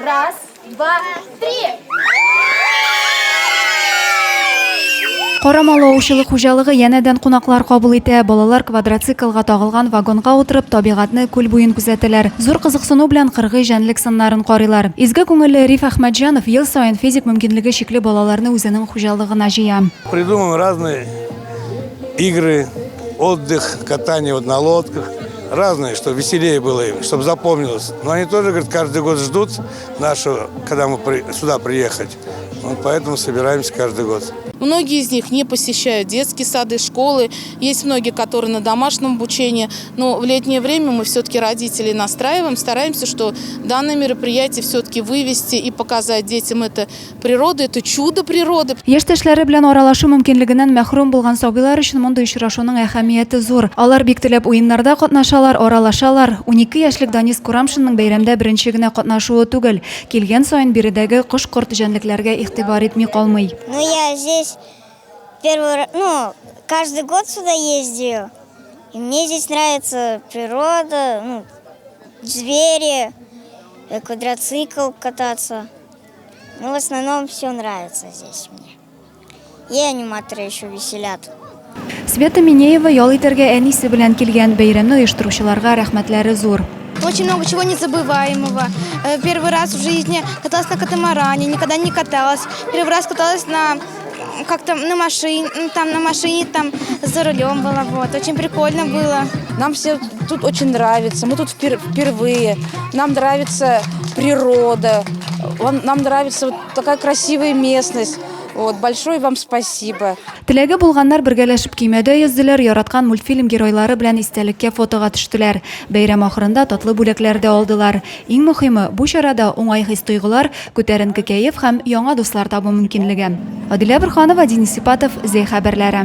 Раз, два, три! Карамалы аучылык хуҗалыгы янәдән кунаклар кабул итә. Балалар квадроциклга тагылган вагонга утырып, табигатьне, күл буен күзәтәләр. Зур кызыксыну белән кыргый җәнлек сыннарын карыйлар. Изге күңелле Риф Әхмәтҗанов ел саен физик мөмкинлеге чикле балаларны үзенең хуҗалыгына җыя. Придумываем разные игры, отдых, катание вот на лодках. Разные, чтобы веселее было им, чтобы запомнилось. Но они тоже, говорят, каждый год ждут нашего, когда мы при, сюда приехать. Вот поэтому собираемся каждый год. Многие из них не посещают детские сады, школы. Есть многие, которые на домашнем обучении. Но в летнее время мы все-таки родителей настраиваем, стараемся, что данное мероприятие все-таки вывести и показать детям это природа, это чудо природы. Яшьтәшләре белән аралашу мөмкинлегеннән мәхрүм булган сабыйлар өчен мондый очрашуның әһәмияте зур. Алар бик теләп уеннарда катнашалар, аралашалар. 12 яшьлек Данис Курамшинның бәйрәмдә беренче генә катнашуы түгел. Килгән саен биредәге кош-корт, җәнлекләргә игътибар итми калмый. Ну, я здесь первый, ну, каждый год сюда ездил. И мне здесь нравится природа, ну, звери, э, квадроцикл кататься. Ну, в основном все нравится здесь мне. И аниматоры еще веселят. Света Минеева ял итәргә әнисе белән килгән. Бәйрәмне оештыручыларга рәхмәтләре зур. Очень много чего незабываемого. Э, первый раз в жизни каталась на катамаране, никогда не каталась. Первый раз каталась на как-то на машине, ну, там на машине там за рулем была, вот. Очень прикольно было. Нам все тут очень нравится, мы тут впервые. Нам нравится природа, нам нравится вот такая красивая местность. Вот, большое вам спасибо. Теләге булганнар бергәләшеп көймәдә йөзделәр, яраткан мультфильм геройлары белән истәлеккә фотога төштеләр. Бәйрәм ахырында татлы бүләкләр дә алдылар. Иң мөхиме, бу чарада уңай хис-тойгылар, күтәренке кәеф һәм яңа дуслар табу мөмкинлеге. Адилә Борһанова, Денис Ипатов, Зәй хәбәрләре.